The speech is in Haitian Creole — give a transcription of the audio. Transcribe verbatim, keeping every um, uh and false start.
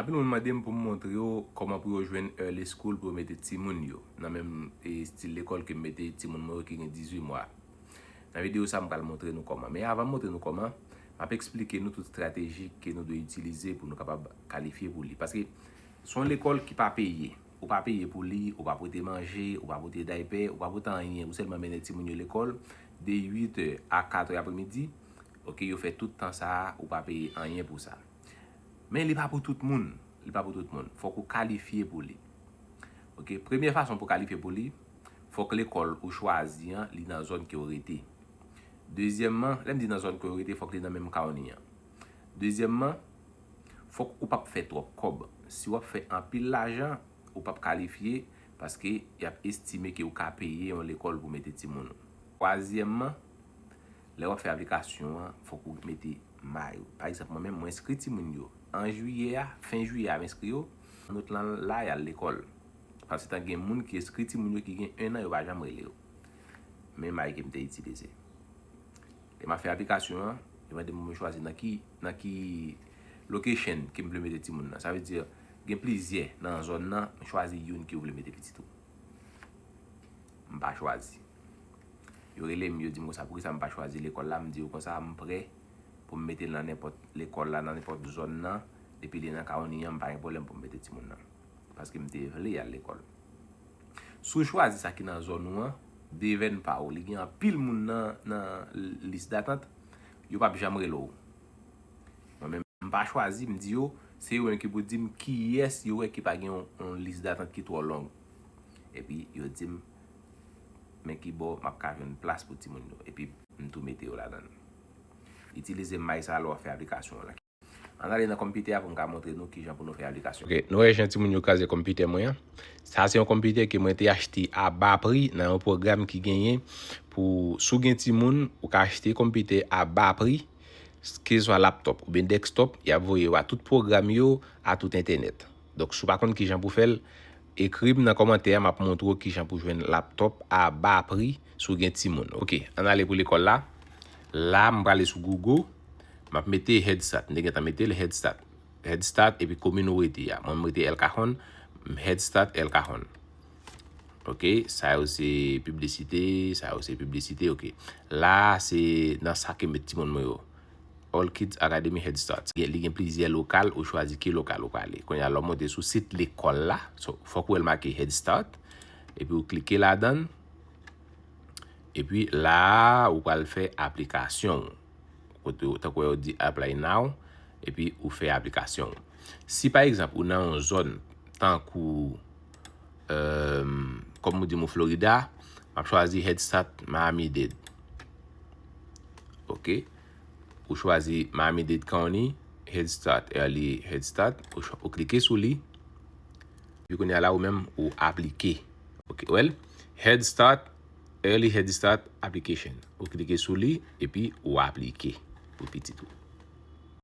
Anpil moun mande m pou m montre yo kòman pou yo jwenn early school pou yo mete timoun yo nan menm e, estil lekòl ke m mete timoun mwen yo ki gen dizuit mwa. Nan videyo sa, m pral montre nou kòman. Men avan m montre nou kòman, m ap eksplike nou tout estrateji ke nou dwe itilize pou nou kapab kalifye pou li. Paske se yon lekòl ki pa peye. Ou pa peye pou li, ou pa pote manje, ou pa pote daypè, ou pa pote anyen. Ou sèlman mennen timoun yo lekòl de uit è a kat è apremidi. Ok, yo fè tout tan sa a, ou pa peye anyen pou sa. Men li pa pou tout moun. Li pa pou tout moun. Fòk ou kalifye pou li. Ok, premye fason pou kalifye pou li, fòk lekòl ou chwazi an, li nan zòn ke w rete. Dezyèmman, lè m di nan zòn ke w rete, fòk li nan menm county an. Dezyèmman, fòk ou p ap fè twòp kòb. Si w ap fè anpil lajan, ou p ap kalifye paske y ap estime ke w ka peye yon lekòl pou mete timoun ou. Twazyèmman, lè w ap fè aplikasyon an, fòk ou mete may ou. Pa egzanp, mwen menm, mwen enskri timoun yo an jiyè a, fen jiyè a, m enskri yo. Nòt lan la, y al lekòl. Paske tan gen moun ki enskri timoun yo ki gen en an, yo pa janm rele yo. Men may ke m te itilize. Lè m ap fè aplikasyon an, yo mande m pou m chwazi nan ki, nan ki location ke m vle mete timoun nan. Sa vle di, gen plizyè nan zòn nan, chwazi youn ke w vle mete pitit ou. M pa chwazi. Yo rele m, yo di m konsa, poukisa m pa chwazi lekòl la? M di yo konsa, m prè pou m mete l nan nenpòt lekòl la, nan nenpòt zòn nan, depi li nan county an, m pa gen pwoblèm pou m mete timoun nan. Paske m te vle al lekòl. Si w chwazi sa ki nan zòn ou an, devèn pa w, li gen anpil moun nan, nan lis datant, yo p ap janm rele w. Mwen menm, m pa chwazi, m di yo, se yo menm ki pou di m kiyès yo wè ki pa gen yon, yon lis datant ki twò long. Epi yo di m, men ki bò m ap ka jwenn plas pou timoun yo. Epi m tou mete yo ladan l. Itilize may sa a lè w ap fè aplikasyon an la. Ann ale nan konpitè a pou m ka montre nou kijan pou nou fè aplikasyon. Ok, nou wè jan timoun yo kraze konpitè mwen an. Sa se yon konpitè ke mwen te achte a ba pri nan yon pwogram ki genyen pou, si w gen timoun, ou ka achte konpitè a ba pri, keseswa laptop oubyen desktop, y ap voye w a tout pwogram yo, a tout entènèt. Donk, si w pa konn kijan pou fè l, ekri m nan kòmantè a, m ap montre w kijan pou jwenn laptop a ba pri si w gen timoun. Ok, ann ale pou lekòl la. La, m prale sou Google, m ap mete Head Start. M te gentan mete l, Head Start. Head Start epi komin ou rete a. Mwen, m rete El Cajon, Head Start El Cajon. Ok, sa yo se piblisite, sa yo se piblisite, ok. La, se nan sa ke m met timoun mwen yo. All Kids Academy Head Start. Gen, li gen plizyè lokal, ou chwazi ki lokal ou prale. Kounye a, lè w monte sou sit lekòl la, so, fòk ou wè l make Head Start, epi ou klike ladan l, epi la a, ou pral fè aplikasyon w. Kote, tankou yo di apply now, epi ou fè aplikasyon w. Si, pa egzanp, ou nan yon zòn, tankou, euh, kòm ou di m ou Florida, m ap chwazi Head Start Miami-Dade. Ok. Ou chwazi Miami-Dade County, Head Start, Early Head Start. Ou, chwa- ou klike sou li. Epi kounye a la, ou menm, ou aplike. Ok, well, Head Start, Early Head Start Application. Ou klike sou li, epi ou aplike pou pitit ou.